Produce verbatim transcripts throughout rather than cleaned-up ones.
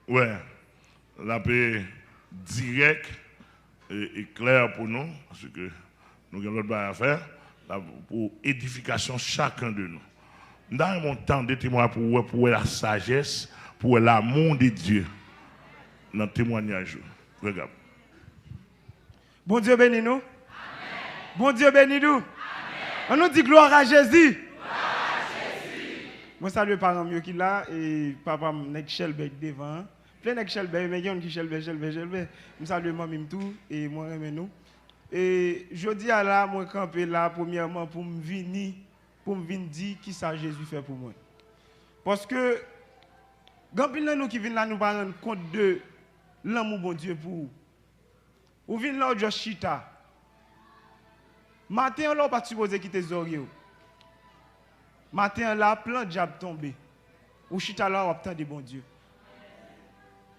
Wè, l ap dirèk e, e klè pou nou, paske nou gen lòt bagay a fè, l ap pou edifikasyon chacun de nous. M ta renmen w tande temwayaj pou w wè, pou w wè la sagesse, pou w wè l'amour de Dieu nan temwayaj yo. Frè Gab. Bondye beni nou. Bondye beni nou. Ann nou di glwa a Jezi. Mwen salye paran m yo ki la, e papa m nèg Chèlbè ki devan an. Plen nèg Chèlbè, men gen youn ki Chèlbè, Chèlbè, Chèlbè. M salye manmi m tou, e mwen renmen nou. E jodi a la, mwen kanpe la, premyèman, pou m vini, pou m vin di kisa Jezi fè pou mwen. Paske, gen anpil nan nou ki vin la, nou pa rann kont de lanmou Bondye pou ou. Ou vin la, ou just chita. Maten an la, ou pa t sipoze kite zòrye w. Maten an la, plan dyab tonbe. Ou chita la, w ap tande Bondye.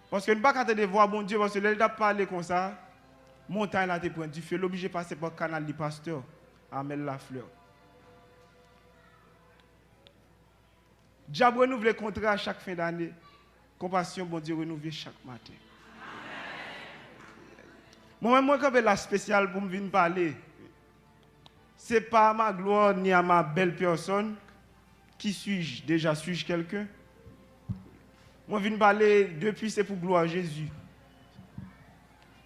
Paske n pa ka tande vwa Bondye, paske lè l t ap pale konsa, montay la te pran dife, l oblije pase pa kanal li pastè Amel Lafleur. Dyab renouvle kontra chak fen dane. Konpasyon Bondye renouvle chak maten. Mwen menm, mwen kanpe la espesyal pou m vin pale. C'est pas à ma gloire ni à ma belle personne. Qui suis-je? Déjà suis-je quelqu'un? Mwen vin pale depi se pou glwa Jezi.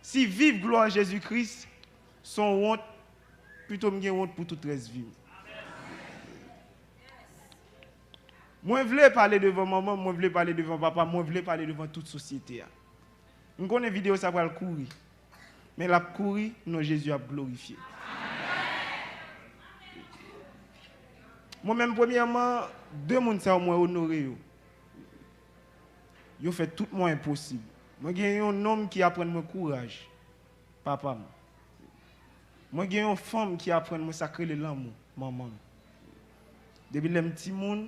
Si viv glwa Jezi Kris se yon wont, pito m gen wont pou tout rès vi m. Mwen vle pale devan manman m, mwen vle pale devan papa m, mwen vle pale devan tout sosyete a. M konnen videyo sa pral kouri, men l ap kouri, non Jezi ap glorifye. Mwen menm, premyèman, de moun sa yo, mwen onore yo. Yo fè tout mwayen posib. Mwen gen yon nonm ki aprann mwen kouraj, papa m. Mwen gen yon fanm ki aprann mwen sa k rele lanmou, manman m. Depi lè m timoun,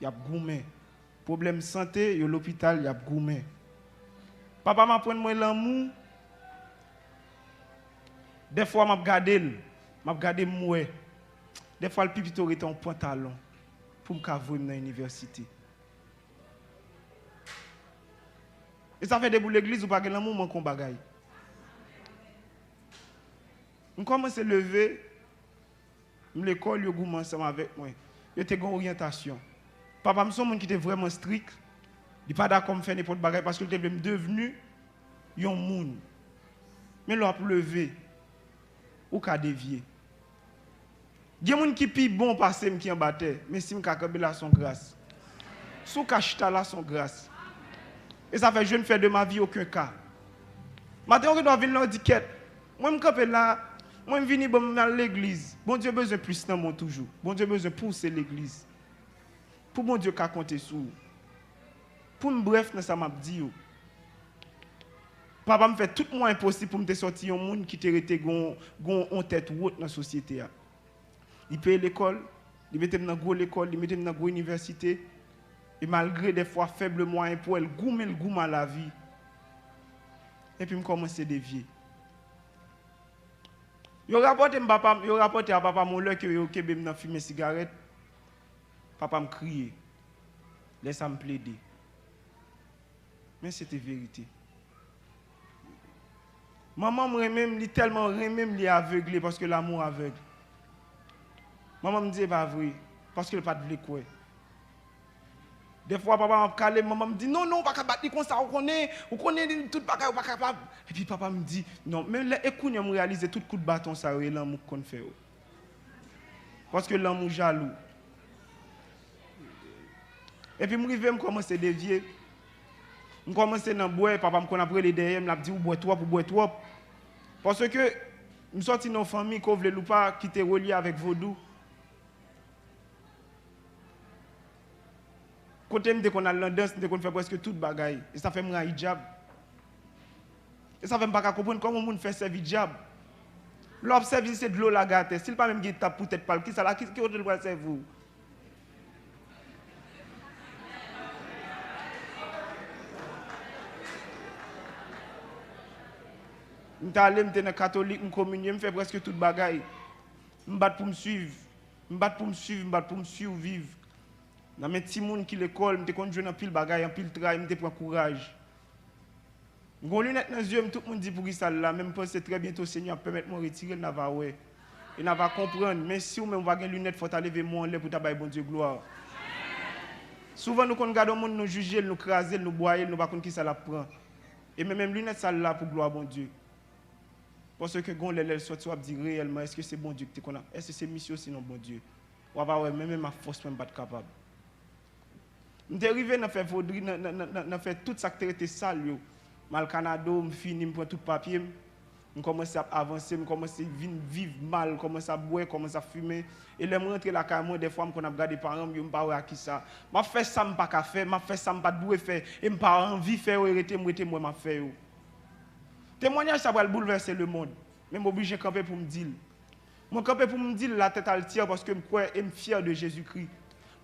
y ap goumen. Pwoblèm sante, yo lopital, y ap goumen. Papa m aprann mwen lanmou. Dèfwa m ap gade l, m ap gade m wè. Dèfwa l pi pito rete yon pantalon pou m ka voye m nan inivèsite. E sa fè depi w legliz, ou pa gen lanmou, manke yon bagay. M kòmanse leve, m lekòl, yo goumen ansanm avèk mwen. Yo te gen oryantasyon. Papa m se yon moun ki te vrèman strik. Li pa dakò m fè nenpòt bagay paske l te vle m devni yon moun. Men lè w ap leve, ou ka devye. Gen moun ki pi bon pase m ki anba tè, men si m ka kanpe la, se yon gras. Si w ka chita la, se yon gras. E sa fè je ne fais de ma vie aucun cas. Maten, ou gen dwa vin la, ou di, kèt, mwen m kanpe la, mwen m vini, bon, m al legliz. Bondye bezwen plis nan mwen toujou. Bondye bezwen pouse legliz. Pou Bondye ka konte sou ou. Pou m brèf nan sa m ap di yo. Papa m fè tout mwayen posib pou m te sòti yon moun ki te rete gon, gon, yon tèt wot nan sosyete a. Li peye lekòl, li mete m nan gwo lekòl, li mete m nan gwo inivèsite. E malgre dèfwa fèb mwayen pou l goumen, l goumen a lavi. Epi m kòmanse devye. Yo rapòte m papa m, yo rapòte a papa m yon lè ke yo kenbe m nan fimen sigarèt. Papa m kriye. Lè sa m plede. Men se te verite. Manman m renmen m, li tèlman renmen m, li avegle paske lanmou avèg. Manman m di e pa vre, paske l pa t vle kwè. Dèfwa papa m ap kale m, manman m di, non, non, ou pa ka bat li konsa, ou konnen, ou konnen li, tout bagay, ou pa kapab. Epi papa m di, non, men lè, e kounye a m reyalize tout kout baton sa yo, e lanmou k konn fè yo. Paske lanmou jalou. Epi m rive, m kòmanse devye. M kòmanse nan bwè, papa m konn ap rele dèyè m, l ap di, ou bwè twòp, ou bwè twòp. Paske m sòti nan yon fanmi, ke w vle l ou pa, ki te relye avèk vodou. Kote m te konn al nan dans, m te konn fè prèske tout bagay. E sa fè m rayi dyab. E sa fè m pa ka konprann kòman yon moun fè sèvi dyab. Lè w ap sèvi l, se dlo w lage atè. Si l pa menm gen tap pou tèt pa l, kisa la, ki, ki kote l pral sèvi w? M t ale, m te nan katolik, m kominye, m fè prèske tout bagay. M bat pou m swiv. M bat pou m swiv, m bat pou m siviv. Nan men timoun ki lekòl, m te konn jwenn anpil bagay, anpil tray, m te pran kouraj. M gon linèt nan zye m, tout moun di poukisa l la, men m panse trè byento Senyè ap pèmèt mwen retire l, n a va wè. E n a va konprann, men si w menm w pa gen linèt, fò w ta leve men w anlè pou w ta bay Bondye glwa. Souvan nou konn gade yon moun, nou jije l, nou kraze l, nou bwaye l, nou pa konn kisa l ap pran. E men menm linèt sa l la pou glwa Bondye. Paske gon lè, lè l sòti, w ap di reyèlman, èske se Bondye ki te konn ap, èske se misye osinon Bondye? W ap wè, men menm ak fòs mwen, m pa t kapab. M te rive nan fè vodri, nan, nan, nan, nan, nan fè tout sa k te rete sal yo. M al Kanada, m fini, m pran tout papye m. M kòmanse ap avanse, m kòmanse vin viv mal, kòmanse ap bwè, kòmanse ap fimen. E lè m rantre lakay mwen, dèfwa m konn ap gade paran m yo, m pa wè a kisa. M ap fè sa m pa ka fè, m ap fè sa m pa t dwe fè, e m pa anvi fè yo, e rete m, rete m wè m ap fè yo. Temwanyaj sa pral boulvèse lemonn, men m oblije kanpe pou m di l. Mwen kanpe pou m di l la tèt altè paske m kwè e m fyè de Jezikri.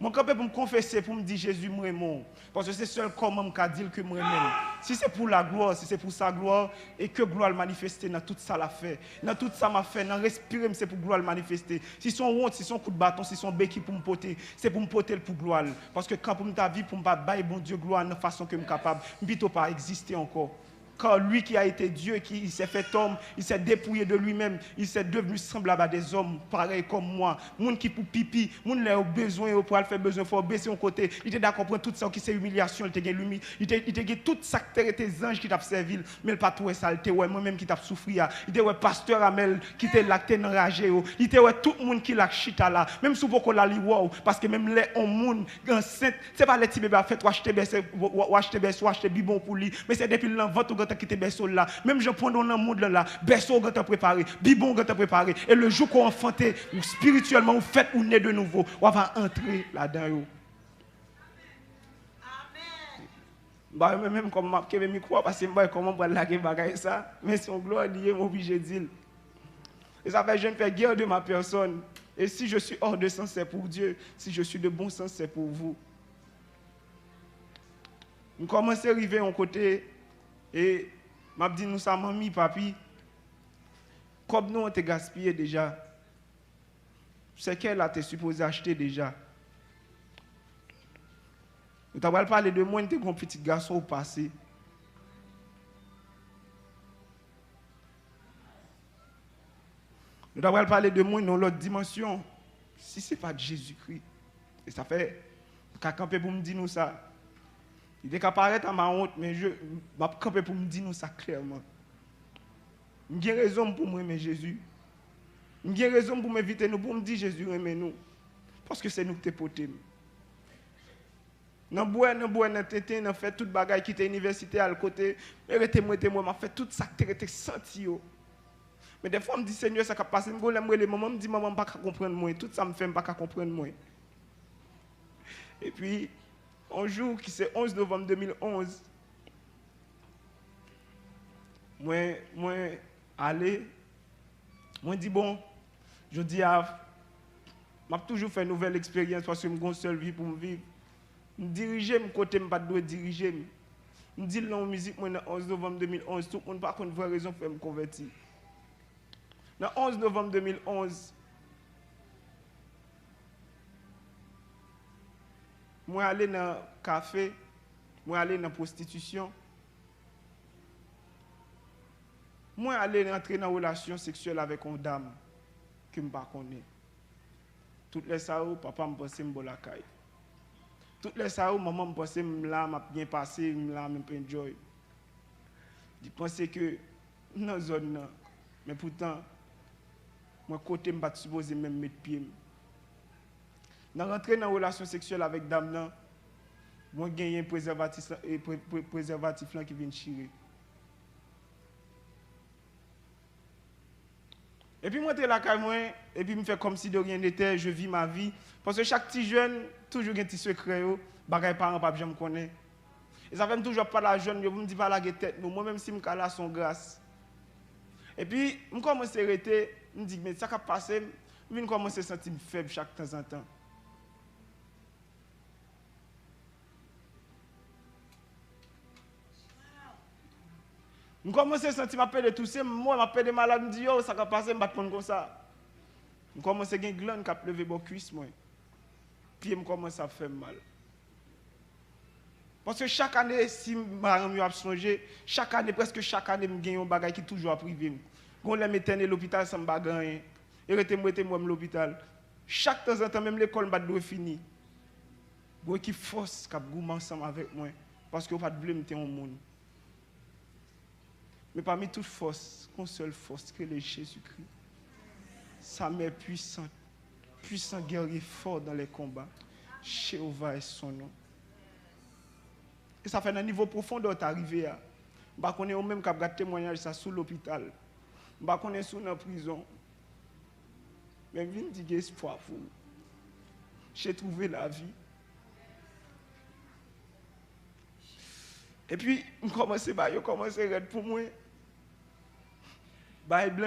Mwen kanpe pou m konfese, pou m di, Jezi, m renmen w. Paske se sèl kòman m ka di l ke m renmen l. Si se pou laglwa, si se pou sa glwa, e ke glwa l manifeste nan tout sa l ap fè, nan tout sa m ap fè, nan respire m, se pou glwa l manifeste. Si se yon wont, si se yon kout baton, si se yon beki pou m pote, se pou m pote l pou glwa l. Paske kan pou m ta viv pou m pa bay Bondye glwa nan fason ke m kapab, m pito pa egziste ankò. Car lui qui a été Dieu, qui, il s'est fait homme, il s'est dépouillé de lui-même, il s'est devenu semblable à des hommes, pareil comme moi. Moun ki pou pipi, moun lè yo bezwen, yo pral fè bezwen, fò yo bese yon kote. Li te dakò pran tout sa ki se imilyasyon, li te gen limi-, li te, li te gen tout sa ki te rete zanj ki t ap sèvi l, men l pa t wè sa, li te wè mwen menm ki t ap soufri a. Li te wè pastè Amèl ki te la, ki te nan raje yo. Li te wè tout moun ki la k chita la. Menm si w poko la, li wè w, paske menm lè yon moun ansent, se pa lè ti bebe ap fèt, w achte bèso, w, w, w achte bèso, w achte bibwon pou li. Men se depi l nan vant ou gentan kite bèso l la. Menm jan pwondon nan mond lan la, bèso w gentan prepare, bibwon w gentan prepare. E le jou ke w anfante, ou espirityèlman, ou fèt, ou ne de nouvo, w ava antre ladan yo. M pa wè mwen menm kòman m ap kenbe mikwo a, paske m pa wè kòman m pral lage bagay sa. Men se yon glwa li ye, m oblije di l. E sa fè je ne fais guère de ma personne. Et si je suis hors de sens, c'est pour Dieu. Si je suis de bon sens, c'est pour vous. M kòmanse rive yon kote, e m ap di nou sa, manmi, papi, kòb nou an te gaspiye deja. Sèkèy la te sipoze achte deja. Nou ta pral pale de mwen, te gon pitit gason ou pase. Nou ta pral pale de mwen nan lòt dimansyon. Si se pa t Jezikri. E sa fè, m ka kanpe pou m di nou sa. Li te ka parèt a ma wont, men je, m ap kanpe pou m di nou sa klèman. M gen rezon m pou m renmen Jezi. M gen rezon m pou m envite nou, pou m di Jezi renmen nou. Paske se nou ki te pote m. Nan bwè, nan bwè, nan tenten, nan fè tout bagay, kite inivèsite, al kote, e rete m, rete m, m ap fè tout sa k te rete santi yo. Men dèfwa m di, Senyè, sa k ap pase m? Gon lè m rele manman, m di, manman, m pa ka konprann mwen. Tout sa m fè, m pa ka konprann mwen. Epi, yon jou ki se onz novanm de mil onz, mwen, mwen ale, mwen di, bon, jodi a, m ap toujou fè nouvèl eksperyans paske m gon sèl vi pou m viv. M dirije m kote m pa t dwe dirije m. M di l nan yon mizik mwen nan onz novanm de mil onz, tout moun pa konn vrè rezon k fè m konvèti. Nan onz novanm de mil onz, mwen ale nan kafe, mwen ale nan pwostitisyon, mwen ale rantre nan relasyon seksyèl avèk yon dam ke m pa konnen. Tout lè sa yo, papa m panse m bò lakay. Tout lè sa yo, manman m panse m la, m ap byen pase, m la, m ap enjoy. Li panse ke m nan zòn nan, men poutan, mwen kote m pa t sipoze menm met pye m. Nan rantre nan relasyon seksyèl avèk dam nan, mwen genyen prezèvatis la, e pre-, pre-, prezèvatif lan ki vin chire. Epi m rantre lakay mwen, epi m fè kòmsi de rien n'était, je vis ma vie. Paske chak ti jèn toujou gen ti sekrè yo, bagay paran p ap janm konnen. E sa fè m toujou ap pale a jèn yo, pou m di pa lage tèt nou. Mwen menm si m ka la, se yon gras. Epi m kòmanse rete, m di, men sa k ap pase m, m vin kòmanse santi m fèb chak tanzantan. M kòmanse santi m ap pede touse, m wè m ap pede malad, m di, yo, sa k ap pase, m pa t konn konsa. M kòmanse gen glann k ap leve bò kwis mwen. Pye m kòmanse ap fè m mal. Paske chak ane, si madanm yo ap sonje, chak ane, prèske chak ane, m gen yon bagay ki toujou ap rive m. Gon lè m entène lopital san m pa gen anyen. E rete m rete m wè m lopital. Chak tanzantan, menm lekòl m pa t dwe fini. Gon ekip fòs k ap goumen ansanm avèk mwen, paske yo pa t vle m te yon moun. Men pami tout fòs, gon sèl fòs ki rele Jezikri. Sa mè pwisan, pwisan gèrye fò dans les combats. Jewova est son nom. E sa fè nan nivo pwofondè w ta rive a. M pa konnen ou menm k ap gad temwayaj sa sou lopital. M pa konnen si w nan prizon. Men m vin di gen espwa pou ou. J'ai trouvé la vie. Epi, m kòmanse ba yo kòmanse rèd pou mwen. Bay blanch